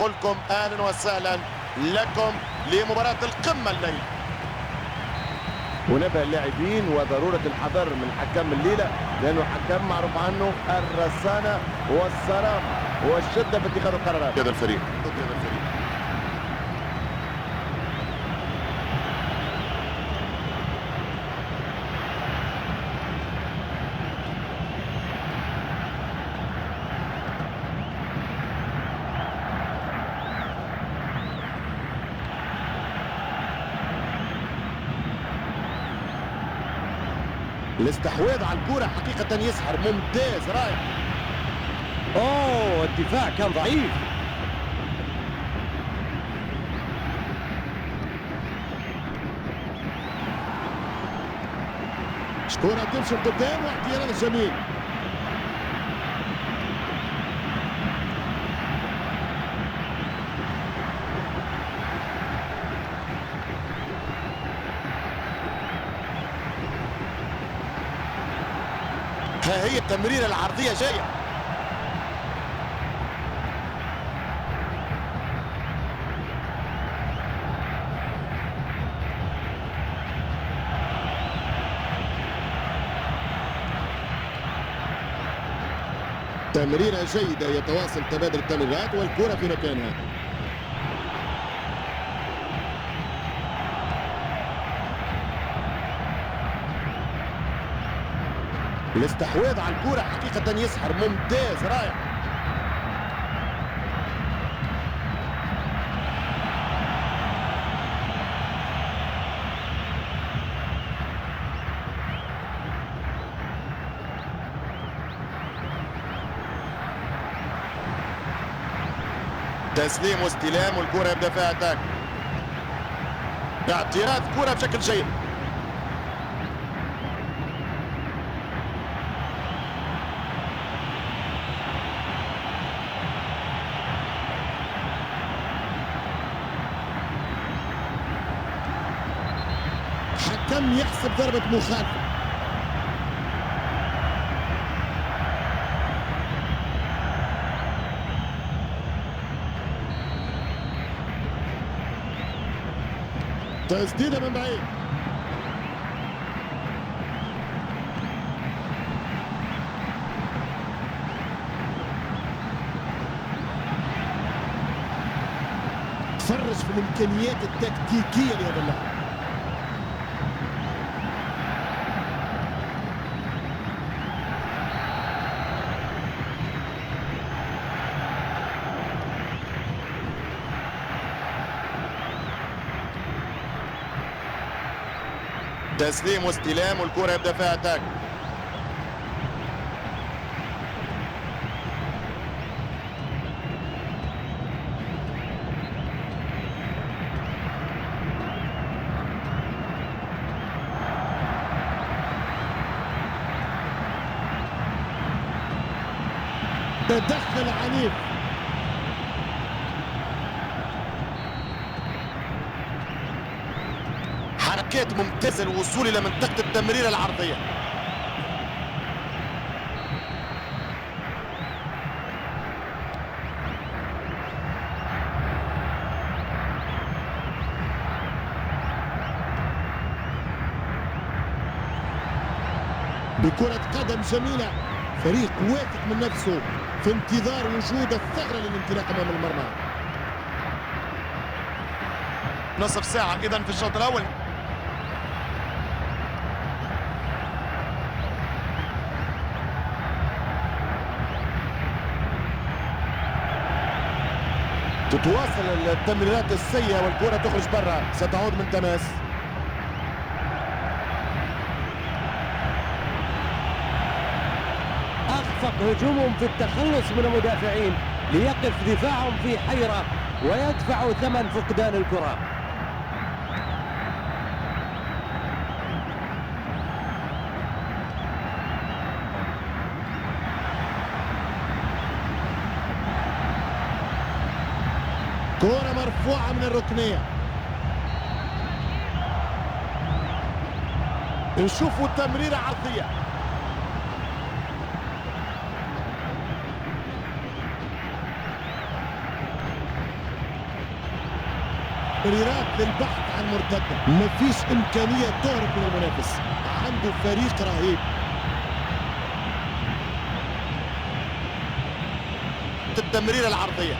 نقول لكم اهلا وسهلا لكم لمباراة القمة الليلة. ونبه اللاعبين وضرورة الحذر من حكم الليلة، لأنه حكم معروف عنه الرصانة والصرامة والشدة في اتخاذ القرارات. هذا الفريق الاستحواذ على الكرة حقيقة يسحر، ممتاز رائع. اوه الدفاع كان ضعيف. كرة تمشي لقدام واعتراض جميل. ها هي التمريرة العرضية جاية. تمريرة جيدة، يتواصل تبادل التمريرات والكرة في مكانها. الاستحواذ على الكرة حقيقة يسحر، ممتاز رائع. تسليم واستلام والكرة يبدأ فيها attaque. اعتراض كرة بشكل جيد. حكم يحسب ضربة مخالفة. تسديدة من بعيد. تفرج في الإمكانيات التكتيكية لهذا اللاعب. تسليم واستلام والكرة يبدأ فيها attaque. تدخل عنيف. حركات ممتازة للوصول إلى منطقة التمريرة العرضية. بكرة قدم جميلة، فريق واثق من نفسه في انتظار وجود الثغرة للانطلاق أمام المرمى. نصف ساعة إذن في الشوط الأول. تتواصل التمريرات السيئة والكرة تخرج برا، ستعود من تماس. أخفق هجومهم في التخلص من المدافعين ليقف دفاعهم في حيرة ويدفع ثمن فقدان الكرة. كرة مرفوعة من الركنية. نشوفوا تمريرة عرضية. تمريرات للبحث عن مرتدة، مفيش إمكانية تهرب من المنافس، عنده فريق رهيب. التمريرة العرضية،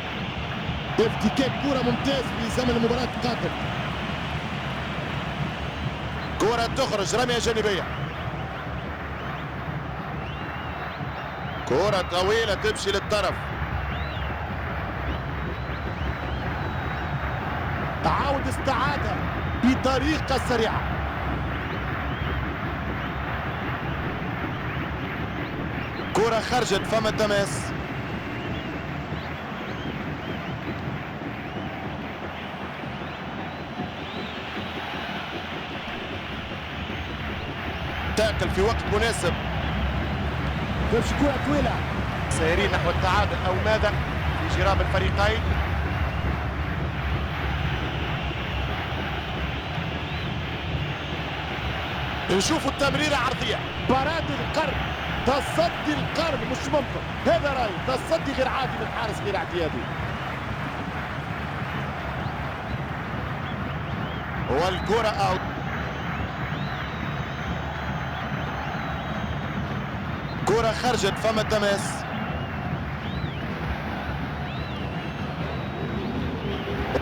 افتكاك كرة ممتاز في زمن المباراة قاتل. كرة تخرج، رمية جانبية. كرة طويلة تمشي للطرف. تعاود استعادة بطريقة سريعة. كرة خرجت، فما تماس. تاكل في وقت مناسب. تمشي كرة طويلة. سيرين نحو التعادل أو ماذا في جراب الفريقين. نشوفوا التمريرة عرضية. parade القرن، تصدي القرن مش ممكن، هذا رأيي، تصدي غير عادي من حارس غير اعتيادي. والكرة out. كرة خرجت، فما تماس.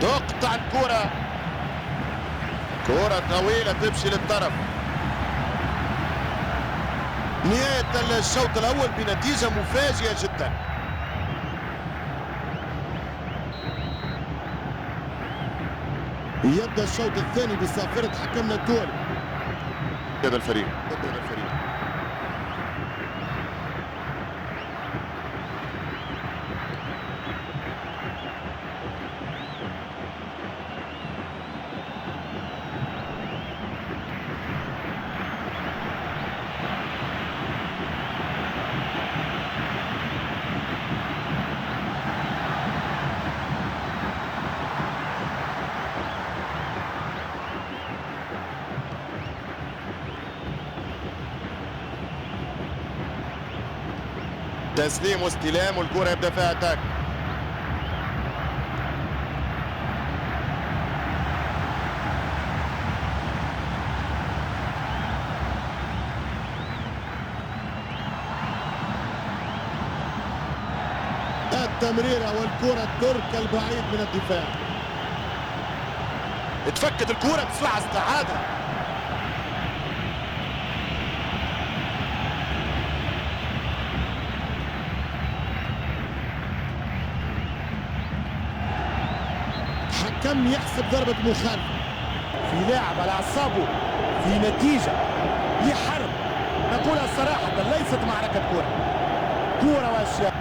تقطع الكرة. كرة طويلة تمشي للطرف. نهاية الشوط الأول بنتيجة مفاجئة جدا. يبدأ الشوط الثاني بصافرة حكمنا الدولي. هذا الفريق. تسليم واستلام والكرة يبدأ فيها attaque. التمريرة والكرة تركل بعيد من الدفاع. اتفكت الكرة بسرعة، استعادها. حكم يحسب ضربة مخالفة. في لاعب على أعصابه، في نتيجة لحرب، نقولها صراحة ليست معركة كرة، كرة وأشياء.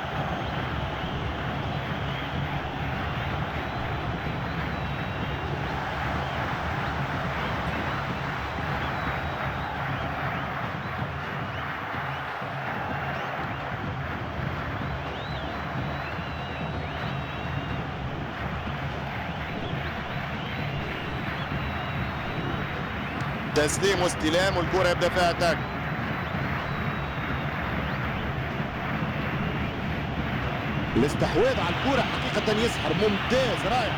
تسليم واستلام والكرة يبدأ فيها attaque. الاستحواذ على الكرة حقيقة يسحر، ممتاز، رائع.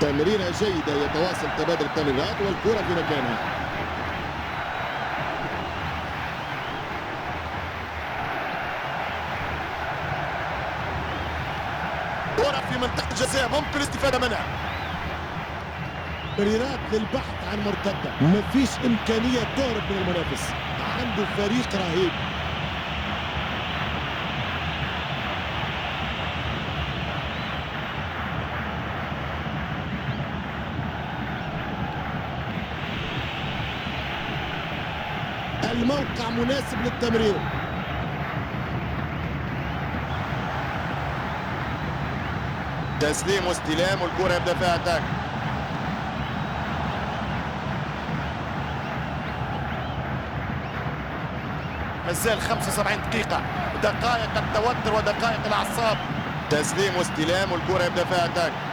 تمريرة جيدة، يتواصل تبادل التمريرات والكرة في مكانها. كرة في منطقة الجزاء ممكن الاستفادة منها. تمريرات للبحث عن مرتدة، مفيش إمكانية تهرب من المنافس، عنده فريق رهيب. الموقع مناسب للتمرير. تسليم واستلام والكرة يبدأ فيها attaque. مازال 75 دقيقة، دقائق التوتر ودقائق الأعصاب. تسليم واستلام والكرة يبدأ فيها attaque.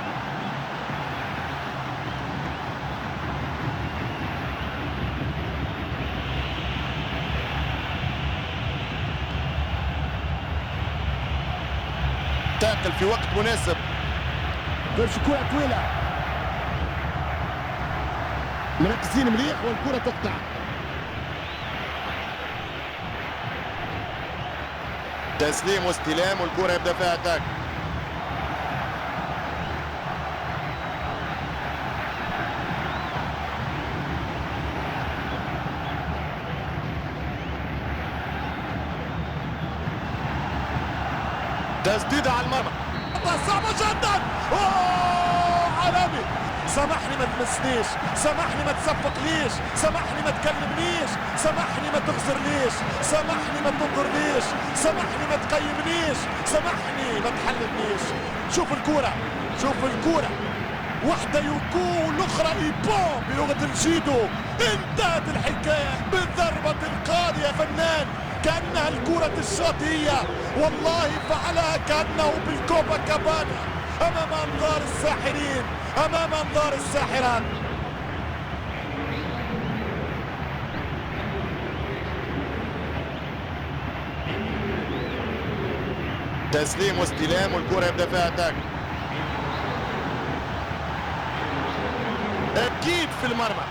تاكل في وقت مناسب. تمشي كرة طويلة، مركزين مليح والكرة تقطع. تسليم واستلام والكرة يبدأ فيها attaque. تسديدة على المرمى، صعبة جدا. أوه عالمي. سامحني ما تمسنيش، سامحني ما تصفقليش، سامحني ما تكلمنيش، سامحني ما تغزرليش، سامحني ما تنظرليش، سامحني ما تقيمنيش، سامحني ما تحللنيش. شوف الكرة، شوف الكرة، واحدة يوكو والأخرى إيبون بلغة الجيدو. انتهت الحكاية بالضربة القاضية. فنان، كأنها الكرة الشاطئية، والله فعلها كأنه بالكوبا كابانا أمام أنظار الساحرين، أمام أنظار الساحرات. تسليم واستلام والكرة يبدأ فيها attaque. أكيد في المرمى.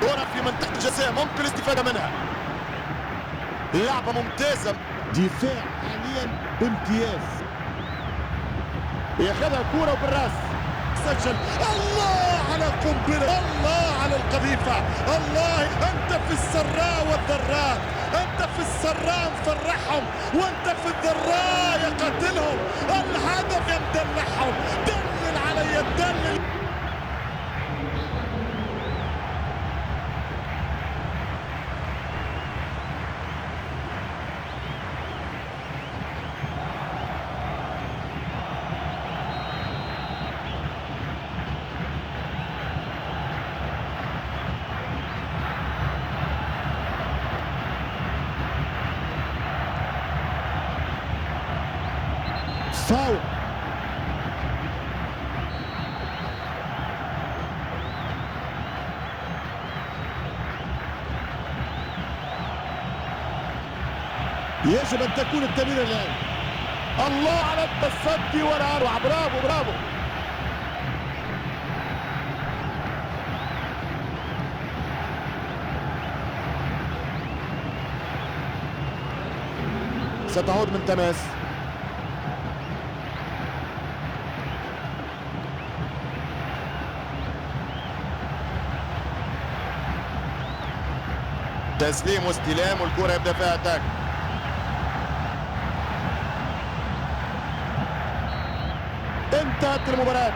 كرة في منطقة الجزاء ممكن الاستفادة منها. لعبة ممتازة. دفاع حاليا بامتياز. ياخذها كرة وبالراس. سجل. الله على القنبلة، الله على القذيفة، الله. أنت في السراء والضراء، أنت في السراء مفرحهم، وأنت في الضراء يقاتلهم. الهدف يمدلعهم. دلل علي، دلل. فاول. يجب أن تكون التمريرة الآن. الله على التصدي والأروع. برافو برافو. ستعود من تماس. تسليم واستلام والكرة يبدأ فيها attaque. انتهت المباراة.